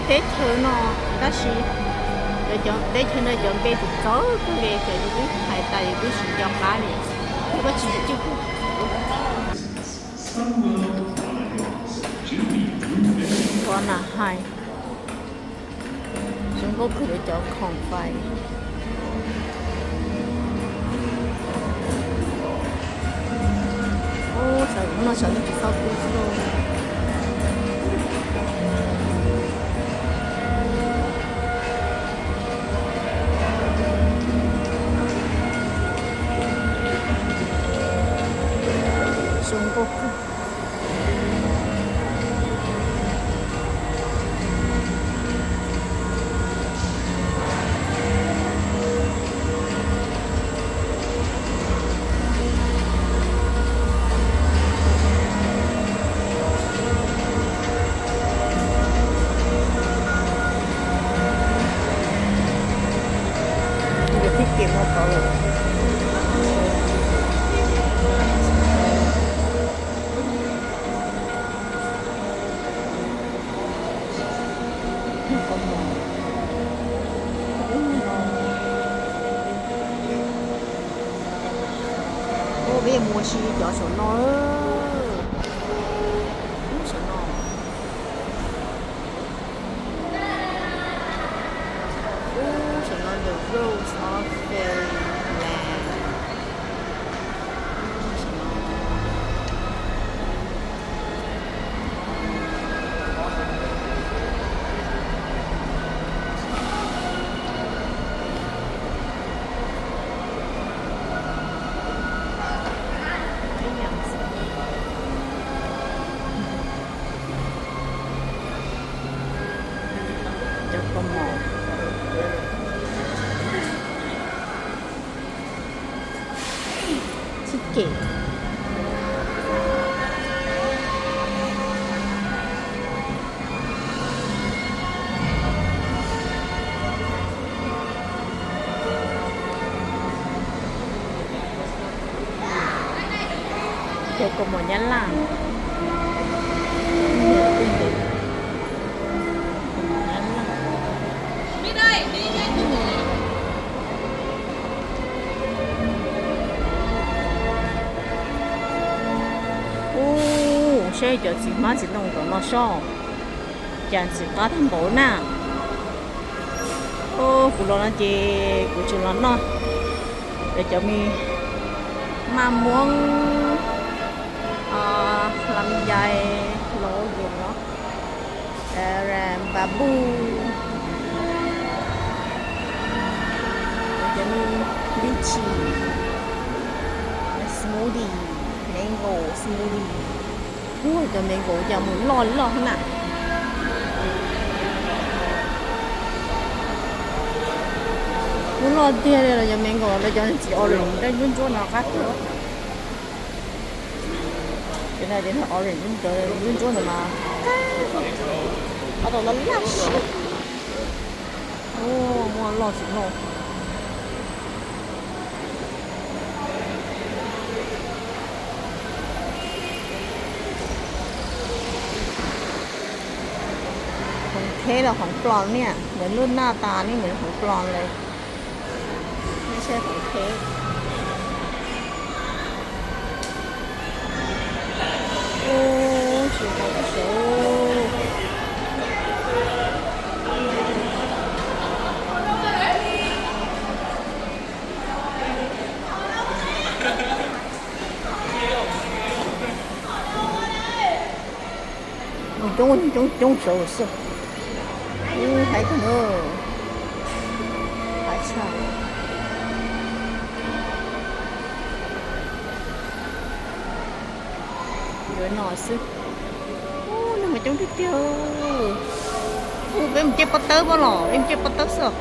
Teb chaws no, tab sis cov teb chaws no cov npe txawv txawv kawg li, ces yus twb hais tas yus twb tsis nco qab li, thiab koj tsis nco qab. Qhov na hais zoo nkauj kawg li cov khoom fais. Ub, xav hnub no sawv ntxov tsis txhob kub xwb lauj. Zoo nkauj kawg. Yus thib ces muaj tod lawm. Ub, peb yuav mus ua si cov saum no. Ub, saum no. Ub, saum no The Rose of Fairyland. Cov kaus mom. Txhib kem. Cov kaus mom Nyab Laj. Ub, saib cov txiv hmab txiv ntoo tom no soj, cas ntxim qab tag npaum na. Ub, kuv los no ces kuv tsuas los noj cov me maj muab, lam yai, los yus no, npab bu, cov me lychee, smoothie, mango smoothie. Ub, cov mango cas mus loj loj na. Ub, loj tiag li los cov mango, los cov txiv orange ntsuab ntsuab no qab tiag. Cov no cov orange ntsuab ntsuab no mas qab tau laj laj siab. Ub, muaj loj tsis loj. Khoom theb los khoom plos niaj, nws lub naj tas niaj nws khoom plos lawm, nej saib khoom theb. Ub, tsis tau saud. Coob coob coob saud xwb. Ub, haib kawg na. Haib tshaj. Yuav no xwb. Ub, neeg mas coob tiag tiag. Ub, peb mus caij pob tawb pob los, peb mus caij pob tawb xwb.